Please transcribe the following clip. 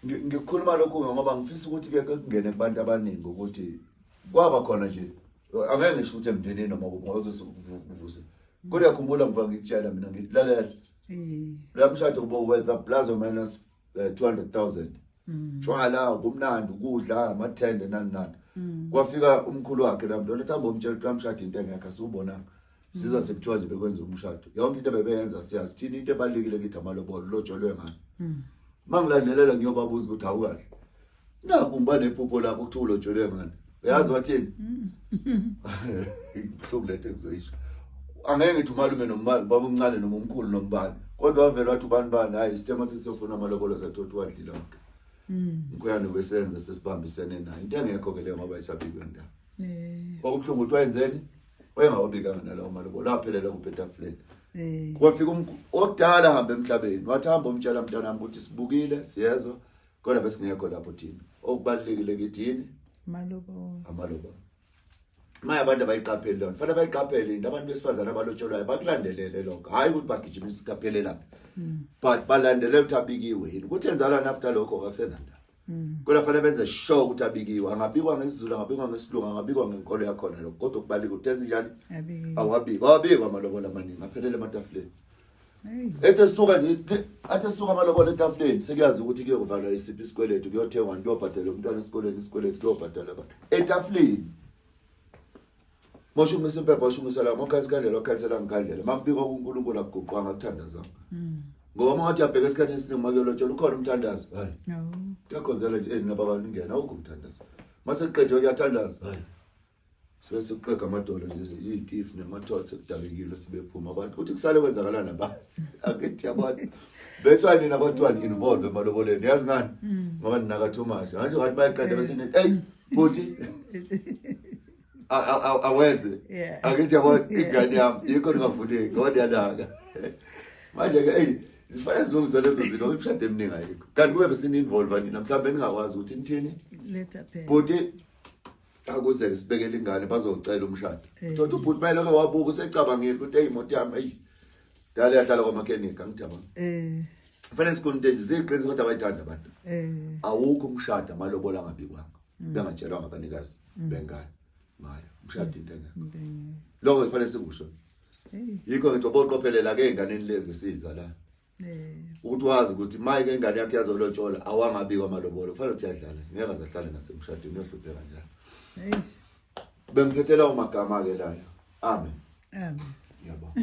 Ngikhuluma lokhu ngoba ngifisa ukuthi ke kungene kubantu abaningi ukuthi kwaba khona nje, angeke ngisho ukuthi emndenini noma kuphi, ngoba kuzosivuse. Kodwa uyakhumbula ngiva ngikutshela mina ngithi lalela, la mshado kubo worth plus or minus 200,000, tshwala, ubumnandi, ukudla, amathende, nani nani. Kwafika umkhulu wakhe la mntu othi hamba umtshela ukuthi lamshado into engekho, asiwubonanga, siza sekuthiwa nje bekwenza umshado, yonke into bebeyenza siyazi thina. Into ebalulekile kithi amalobolo, lotsholwe ngani. Mangilandelela ngiyobabuza ukuthi awukahle, naku ngiba nephupho lakho kuthiwa ulotsholwe ngani. Uyazi wathini? Ibuhlungu lento engizoyisho. Angeke ngithi umalume noma baba omncane noma umkhulu nombani, kodwa wavele wathi ubani bani, hayi, isitema sesiyofuna amalobolo, zathu wadlile wonke. Mkhuyane besenza sesibambisene naye into engekho ke leyo, ngoba isabikwe indaba. Kwakubuhlungu ukuthi wayenzeni, wayengawabikanga nalawo malobolo, aphelela kuphi etafuleni. Kwafika okudala hamba emhlabeni, wathi hamba umtshela mntanami ukuthi sibukile, siyezwa, kodwa besingekho lapho thina. Okubalulekile kithi yini? Amalobolo. Amalobolo. Maye, abantu abayiqapheli lona, fanele bayiqaphele into. Abantu besifazane abalotsholwayo bakulandelele lokho, hhayi ukuthi bagijimisa ukuthi aphelelaphi, but balandelele ukuthi abikiwe yini, ukuthi enzalani after lokho kakusenandaba. Kodwa fanele benze sure ukuthi abikiwe. Angabikwa ngesiZulu, angabikwa ngesiLungu, angabikwa ngenkolo yakhona lokho, kodwa kubalulekile ukuthi enze njani? Abikiwe. Awabikwa, awabikwa amalobolo amaningi aphelele ematafuleni. Hey. Ethi esuka nje, athi esuka amalobolo etafuleni, sekuyazi ukuthi kuyokuvalwa isiphi isikweletu, kuyothengwa, kuyobhadalwa umntwana esikoleni isikweletu, kuyobhadalwa abantu etafuleni. Moshumisa impepha, washumisa la, mokhansi khandlela, wakhansela ngikhandlela. Makubikwa kuNkulunkulu akuguqwanga, akuthandazanga, ngoba uma ngathi uyabheka esikhathini esiningi makuyolotshola ukhona umthandazo, hayi. No. Kuyakhonzela nje, nina baba ningena, awukho umthandazo. Mase kuqediwe kuyathandaza, hayi, suke sikuxega amadolo nje, iy'tifu nemathotho, sekudabekile, sebephuma abantu, uthi kusale kwenzakala nabazi. Akithi yabona, bethiwa nina kwathiwa ni-involve emaloboleni, yazi ngani? Ngoba ninaka too much. Manje ngathi bayiqeda bese nithi, "Eyi futhi awenze." Akithi yabona, ingane yami, yikho ningavuleki ngoba niyanaka manje-ke. Eyi, zifanele zilungise lezo zinto, imishado eminingi ayikho, kanti kube besini-involve nina, mhlawumbe ningakwazi ukuthi nithini. Letha phela. Bhuti, akuze-ke sibekele ingane, bazocela umshado. Thothi ubhuti mayeleke wabuka, usecabangile ukuthi eyi, imoto yami eyi dala yahlala kwamakhenika, angithi yabona. Kufanele sikhona into eziziqiniso, kodwa abayithanda abantu. Awukho umshado amalobolo angabikwanga, bengatshelwanga abanikazi bengane ngayo umshado, into engekho. Lokho kufanele sikusho. Hey. Yikho ngithi oboqophelela-ke ey'nganeni lezi siza la, ukuthi wazi ukuthi maye-ke ingane yakho yazolotshola, awangabikwa amalobolo, kufanele ukuthi uyadlala, ngeke aze ahlale nasemshadweni, uyohlupheka njalo. Hey. Bengiphethela umagama-ke layo. Amen. Amen. Ngiyabonga.